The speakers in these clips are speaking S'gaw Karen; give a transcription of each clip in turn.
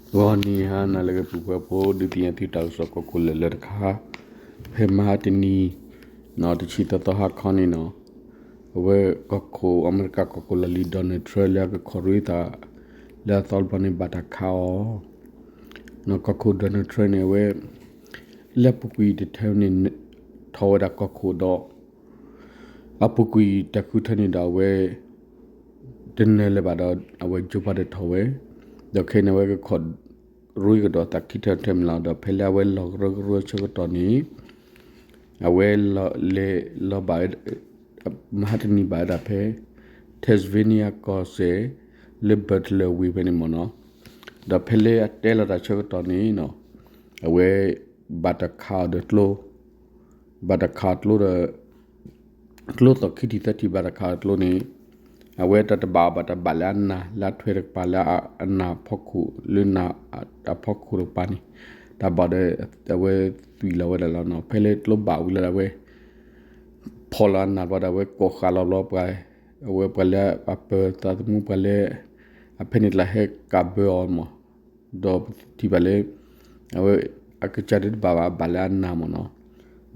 ဂီၤနံၤဟါနၤလၢအဂ့ၤ ပုၢ်ဖိဝဲၢ်ဖိ ဒုးသ့ၣ်ညါသုတၢ်ကစီၣ်ကီၢ်ခိၣ်လၢာ်လၢတခါ, ဖဲမဟါတနံၤ တဆံသီသီဟါခီန့ၣ်နီၤ, အဝဲကီၢ်ခိၣ် အမဲရကၤကီၢ်ခိၣ်လီၢ်လံၤ Donald Trump လၢအကခီၣ်ရ့သး လၢအသီတဘျီန့ၣ် ဘၣ်တၢ်ခးအီၤ, ကီၢ်ခိၣ် Donald Trump န့ၣ် အဝဲ လၢအပူၤကွံာ်တထၢန့ၣ် ထီၣ်ဝဲဒၣ်ကီၢ်ခိၣ်ဒီး အပူၤကွံာ်တၢ်ဃုထၢန့ၣ်ဒီးအဝဲ တနၢၤလၢၤဘၣ်ဒီး အဝဲ Joe Biden ထီၣ်ဝဲ, ဒီးခဲအံၤန့ၣ် အဝဲကခီၣ်ရ့ကဒီးသးခံထၢထၢမ့ၢ်လီၤ. ဒီးဖဲလၢအဝဲလီၤကရၢကရိဆၢကတီၢ်န့ၣ် အဝဲလဲၤလီၤဘၣ် မဟါတနံၤဘၣ်ဝဲဒၣ်ဖဲ Pennsylvania ကီၢ်စဲၣ် လၢ Butler ဝ့ၢ်ဖဲန့ၣ်မ့ၢ်နီၤ, ဒီးဖဲလၢအတဲလီၤတၢ်ဆၢကတီၢ်န့ၣ်နီၤ, အဝဲ ဘၣ်တၢ်ခးအီၤဒီးကျိ ဘၣ်တၢ်ခးအီၤကျိဒီး ကျိသီၣ်ခံထံၣ်သၢထံၣ်ဘၣ်တၢ်ခးအီၤကျိန့ၣ်, အဝဲတၢ်တဘၣ်အီၤဘၣ်တၢ်ဘၣ်လၢအနၢ် လၢအထွဲတကပၤလၢအနၢ်ဖီခိၣ် လၢနၢ်အဖီခိၣ်တကပၤန့ၣ်, တၢ်ဘၣ်ဒီး အဝဲသွံၣ်လီၤဝဲဒၣ်လီၤနီၤ. ဖဲလၢကျိဘၣ်ဝံၤလီၤဒီးအဝဲ ဖီၣ်လီၤအနၢ်ဘျီဒီး အဝဲကိးဃာ်လီၤဘျီပှၤ, အဝဲပှၤလၢအပၢၤသးသမူပှၤလၢ အဖဲန့ၣ်တလၢဟဲကးဘၢအီၤမး, ဒီးပထံၣ်ဘၣ်လၢ အဝဲ အကစၢ်ဒၣ်တဘၣ်ဘၣ် ဘၣ်လၢအနၢ်မ့ၢ်နီၤ,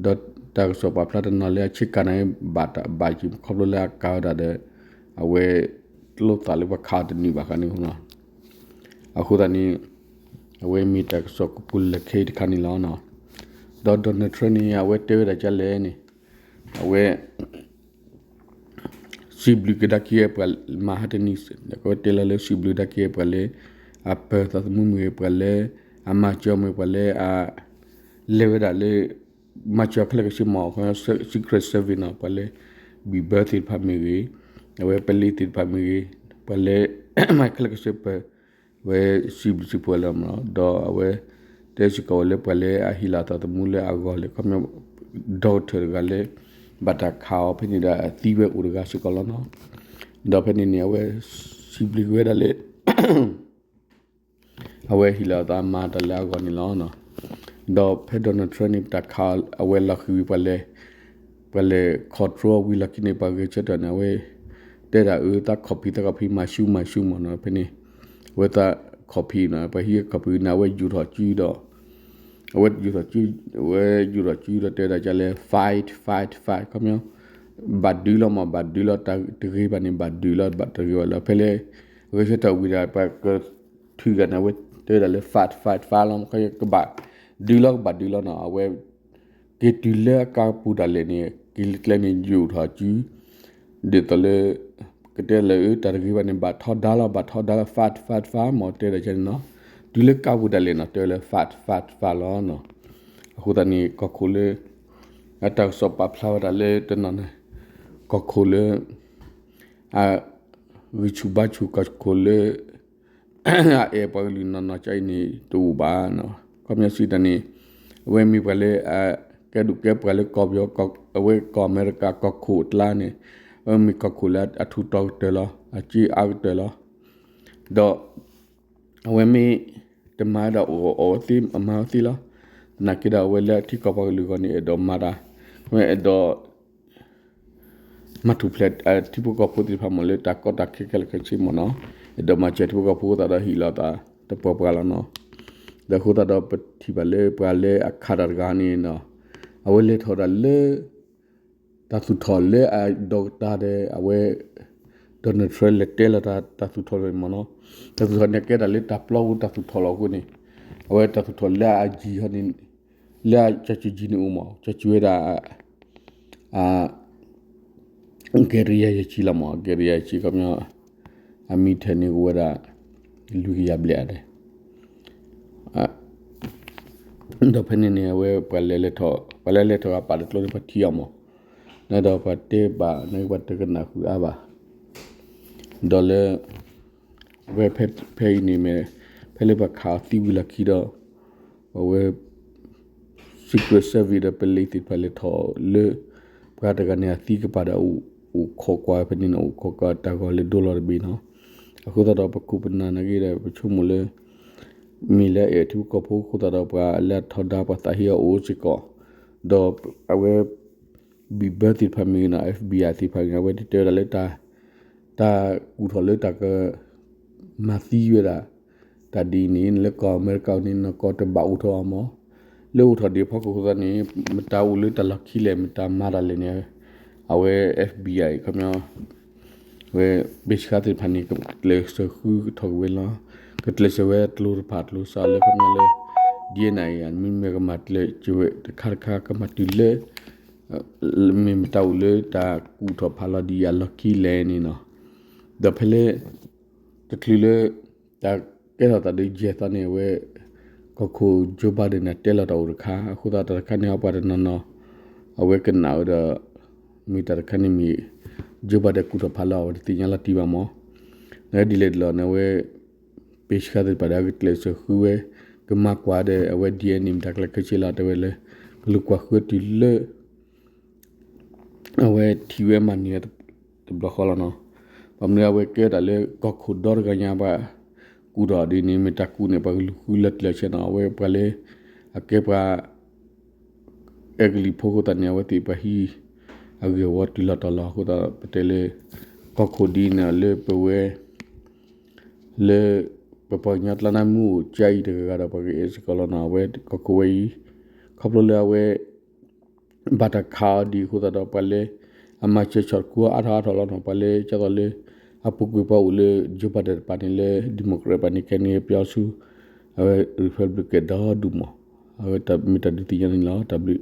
ဒီးတၢ်ကစီၣ်ပာ်ဖျါတနီၤလၢအဆ့ကၤန့ၣ် ဘၣ်တၢ်ဘၣ်က့ၤခီဖျိလၢအကးဝဲဒၣ်ဒီး အဝဲ ကျိသၣ်လၢပှၤခးအီၤတနုာ်ဘၣ်ဃးန့ၣ်လီၤ. အဃိသတးန့ၣ် အဝဲမ့ၢ်တၢ်ကစီၣ်ကပူၤလၢခဲအံၤတခါန့ၣ်လီၤ. ဒီး Donald Trump န့ၣ် အဝဲတဲဝဲဒၣ်ဒ်လဲၣ်န့ၣ်, အဝဲ စံးဘျုးကဒါက့ၤပှၤမၤဟါတနံၤ အဝဲတဲလီၤလၢစံးဘျုးကဒါက့ၤပှၤလၢ အပၢၤသးသမူမ့ၢ်ဂ့ၤ ပှၤလၢ အမၤစၢၤမ့ၢ်ဂ့ၤ ပှၤလၢအ လဲၤဝဲဒၣ်လၢ မၤစၢၤခဲလၢာ်ခဲဆ့မ့ၢ် Secret Service နီၤ ပှၤလၢ ဘံၣ်ဘၢသ့ၣ်တဖၣ်မ့ၢ်ဂ့ၤ, အဝဲပလံးသ့ၣ်တဖၣ်မ့ၢ်ဂ့ၤ, ပှၤလၢ မၤခဲလၢာ်ခဲဆ့ပၢၤ ဝဲစံးဘျုးစံးဖှိၣ်လီၤမ့ၢ်နီၤ. ဒီးအဝဲ တဲစ့ၢ်ကီးဝဲလၢပှၤလၢအဟ့ၣ်လီၤအသးသမူလၢအဂီၢ်လၢ ခီပညီ ဒီကထၢၣ်တဂၤလၢ ဘၣ်တၢ်ခးအီၤဖဲန့ၣ်ဒီးအသံဝဲအိၣ်တဂၤစ့ၢ်ကီးလီၤနီၤ. ဒီးဖဲန့ၣ်န့ၣ် အဝဲ စံးဘျုးက့ၤဝဲဒၣ်လၢ အဝဲဟ့ၣ်လီၤအသးမၤတၢ်လၢအဂီၢ်န့ၣ်လီၤ. ဒီးဖဲ Donald Trump န့ၣ် ပတၢ်ခးအဝဲလီၤဃံၤဝံၤပှၤလဲၤ ပှၤလဲၤ control ဝံၤလီၢ်ခံန့ၣ် ပှၤဂဲၤဆၢထၢၣ်န့ၣ် အဝဲ တဲဒၣ်အၢ သး copy သး copy မၤဆူၣ်မၤဆူၣ်မ့ၢ်နီၤ ဖဲန့ၣ် အဝဲသး copy နီၤ ပှၤဟံး copy န့ၣ် အဝဲယူာ်ထီၣ်စုဒီး အဝဲယူာ်ထီၣ်စု အဝဲယူာ်ထီၣ်စုဒီးတဲဒၣ်ကလဲၣ် fight fight fight ခီပညီ ဘၣ်ဒုးလီၤမး ဘၣ်ဒုးလီၤတၢ်တဂ့ၤဘၣ်န့ၣ် ဘၣ်ဒုးလီၤ ဘၣ်တဂ့ၤဘၣ်လီၤ ဖဲလၢ ဂဲၤဆၢထၢၣ်ဝံၤဒီး ပှၤကထုးဂၤန့ၣ် အဝဲတဲဒၣ်လၢ fight fight fight လီၤ ကဘၣ်ဒုးလီၤ ကဘၣ်ဒုးလီၤနီၤ အဝဲ က့ၤတုၤလၢအကါပူၤဒၣ်လဲာ်န့ၣ် က့ၤလၢကျဲန့ၣ် ယူာ်ထီၣ်စု ဒ်သိးလၢ ကတဲလၢ တၢ်တဂ့ၤဘၣ်န့ၣ် ဘၣ်ထီဒါလီၤ ဘၣ်ထီဒါလီၤ fight fight fight မ့ၢ်တဲဒၣ်ကန့ၣ်နီၤ တုၤလၢကါပူၤဒၣ်လဲာ်နီၤ တဲဝဲလၢ fight fight fight လီၤနီၤ အဃိသတးန့ၣ် ကီၢ်ခိၣ်လၢ အတၢ်ကစီၣ်ပာ်ဖျါဝဲဒၣ်လၢတနီၤန့ၣ် ကီၢ်ခိၣ်လၢ အ ဂံၢ်ဆူၣ်ဘါဆူၣ်ကီၢ်ခိၣ်လၢ အအဲၣ်ပှၤကလုာ်နီၢ်နီၢ်ကါအံၤန့ၣ် တအိၣ်ဘၣ်နီၤ ခီပညီစံးတၢ်န့ၣ် အဝဲမ့ၢ်ပှၤလၢ ကဲဒိၣ်ကဲပှၤလၢကီၢ်ပယီၤ အဝဲကီၢ်အမဲရကၤကီၢ်ခိၣ်အကျါန့ၣ် အဝဲမ့ၢ်ကီၢ်ခိၣ်လၢအထူးတီၤကတၢၢ်လီၤ အစ့အါကတၢၢ်လီၤ ဒီး အဝဲမ့ၢ် တမၤဒီးအီၣ်အီၤသ့ အမၤအီၤသ့လီၤ သနာ်က့ဒီးအဝဲလၢအထံကီၢ်ပှၤကလုာ်အဂီၢ်န့ၣ် အဲၣ်ဒိးမၤတၢ် အဝဲအဲၣ်ဒိး မၤထူၣ်ဖျဲးထံဖိကီၢ်ဖိသ့ၣ်တဖၣ်မ့ၢ်လၢတၢ်ကီတၢ်ခဲခဲလၢာ်ခဲဆ့မ့ၢ်နီၤ အဲၣ်ဒိးမၤစၢၤထံဖိကီၢ်ဖိအဃိသတးဒီးဟ့ၣ်လီၤသးတပှဲၤပှဲၤလီၤနီၤ ဒီးအဃိသတးဒီးပထံၣ်ဘၣ်လၢပှၤလၢအခးတၢ်တဂၤန့ၣ်နီၤ အဝဲလဲၤထီၣ်ဒၣ်လၢ တၢ်သူၣ်ထီၣ်လၢအဒီကတၢၢ်ဒီး အဝဲ Donald Trump လဲၤတဲလီၤတၢ်သူၣ်ထီၣ်မ့ၢ်နီၤ တၢ်သူၣ်ထီၣ်န့ၣ်ကဲဒၣ်လၢတၢ်ပျီပူၤတၢ်သူၣ်ထီၣ်လီၤအဃိန့ၣ် အဝဲတၢ်သူၣ်ထီၣ်လၢအယံၤဟီန့ၣ် လၢအကၠီၤစူၤယံၤန့ၣ်အိၣ်မး ကၠီၤစူၤဝဲဒၣ် အ ကဲရံယါယဲၢ်ဆံလီၤမး ကဲရံယါယဲၢ်ဆံခီပညီ အမံၤထဲန့ၣ်ကအိၣ်ဝဲဒၣ် လွံၢ်ကယၤဘျဲၣ်ဒဲး ဒီးဖဲန့ၣ်န့ၣ် အဝဲပှၤလဲၤလဲၤထီၣ် ပှၤလဲၤလဲၤထီၣ်ဂၤပာ်တကျိန့ၣ် ပှၤထံၣ်အီၤမး ဒီးပှၤတဲဘၣ်န့ၣ် ပှၤတကနၣ်ဃုာ်အါဘၣ် ဒီးလၢ အဝဲဖဲအံၤန့ၣ်မ့ၢ် ဖဲလၢပှၤခးအီၤသံဝံၤလီၢ်ခံဒီး အဝဲ Secret Service ဒီး police သ့ၣ်တဖၣ်လဲၤထီၣ်လၢ ပှၤတဂၤန့ၣ်အသံကပၤဒီး အိၣ်ခိးကွၢ်ဖဲန့ၣ်နီၤ အိၣ်ခိးကွၢ်တၢ်ဂီၤလၢဒိလီၤတဘ့ၣ်နီၤ အဃိသတးဒီးပခိၣ်ပနၢ်နာ်က့ဒီး ပဆိကမိၣ်လၢ မ့ၢ်လၢအအဲၣ်ထံဖိကီၢ်ဖိအဃိသတးဒီး ပှၤလၢအထီဒါပှၤသးဟ့အီၤအိၣ်စ့ၢ်ကီး ဒီးအဝဲ ဘံၣ်ဘၢသ့ၣ်တဖၣ်မ့ၢ်ဂ့ၤနီၤ FBI သ့ၣ်တဖၣ်မ့ၢ်ဂ့ၤ အဝဲတဲဝဲဒၣ်လၢ တၢ်ကူၣ်ထီၣ်လၢတၢ်က မၤသံဝဲဒၣ် တၢ်ဒ်အံၤန့ၣ် လၢကီၢ်အမဲရကၤန့ၣ် နကီၢ်တဘၣ်အိၣ်ထီၣ်အီၤမး, လၢအိၣ်ထီၣ်ဒံးအဖီခိၣ်အဃိသတးန့ၣ် မတၤအိၣ်လၢတၢ်လီၢ်ခံလဲၣ် မတၤမၤတၢ်လဲၣ်န့ၣ် အဝဲ F B I ခီပညီ ဝဲ ပ့ၢ်ဆှါသ့ၣ်တဖၣ်န့ၣ် ကကျဲးစၢးဃုထီၣ်က့ၤဝဲလီၤ. ကကျဲးစၢးဝဲကျိတဖၣ်ကျိစးလၢခီပညီလၢ ဒ်အံၤန့ၣ် မ့မ့ၢ်ကမၤကျဲးစၢးဝဲတခါတခါ ကမၤတုၤလၢ မ့ၢ်မတၤအိၣ်လၢတၢ်ကူၣ်ထီၣ်ဖးလီၤဒံးအလီၢ်ခံလဲၣ်န့ၣ်လီၤ. ဒီးဖဲလၢ တချုးလၢ တၢ်ကဲထီၣ်သးဒီးယဲၢ်သီန့ၣ် အဝဲ ကီၢ်ခိၣ် Joe Biden န့ၣ် တဲလီၤတၢ်အိၣ်တခါ အဃိသတးတၢ်တခါန့ၣ် အပှၤတနီၤနီၤ အဝဲကနၣ်ဝဲဒီး မ့ၢ်တၢ်တခါန့ၣ်မ့ၢ် Joe Biden ကူၣ်ထီၣ်ဖးလီၤ အဝဲတသ့ၣ်ညါလီၤတံၢ်ဘၣ်မး. နဒ်လဲၣ်ဒ်လဲၣ်န့ၣ် အဝဲ ပ့ၢ်ဆှါသ့ၣ်တဖၣ်ဒီး ကကျဲးစၢးဃုဝဲ ကမၤကွၢ်ဒီး အဝဲဒ်အံၤန့ၣ် မတၤကျဲးစၢးလီၤတဲဝဲလၢ ကလူၤကွၢ်ဃုတုၤလၢ အဝဲထံၣ်ဝဲမၤန့ၢ်ဝဲတဘျီဃီလီၤနီၤ. ဘၣ်မနုၤအဝဲကဲတၢ်လၢကီၢ်ခိၣ်ဒီတဂၤညါဘၣ် ကူၣ်ထီၣ်ဒ်န့ၣ် မ့ၢ်တၢ်ကူၣ်န့ၣ် ပှၤကလူၤဃုလၢာ်ကျၢၤဆဲနီၤ အဝဲပှၤလၢ အကဲပှၤ အဲကလံးဖိအဃိသတးန့ၣ် အဝဲသ့ၣ်ပှၤဟံး အဂ့ၢ်အဝီတုၤလီၤတီၤလီၤအဃိသတး ပတဲလၢ ကီၢ်ခိၣ်ဒ်န့ၣ်လၢပဝဲ လၢ ပပှၤကညီကျါနၢ်မူအိၣ်ကါအံၤတဂၤဂၤဒီး ပှၤကအဲၣ်စ့ၢ်ကီးလီၤနီၤ အဝဲကီၢ်ခိၣ်ဝဲအံၤ ခီဖျိလၢအဝဲ ဘၣ်တၢ်ခးအီၤဒ်အဃိသတးဒီး ပှၤလၢ အမၤစၢၤဆီၣ်တခူအါထီၣ်အါထီၣ်လီၤနီၤ ပှၤလၢကၢ်သိးလၢ အပူၤကွံာ်ပှၤအိၣ်လၢ Joe Biden တပၤန့ၣ်လၢ Democrat ပၤန့ၣ်ကဲန့ၣ်ပျီဆူ အဝဲ Republican ဒီဒူၣ်မး အဝဲမ့ၢ်တၢ်ဒုးသ့ၣ်ညါန့ၣ်လီၤ တၢ်ဘျုး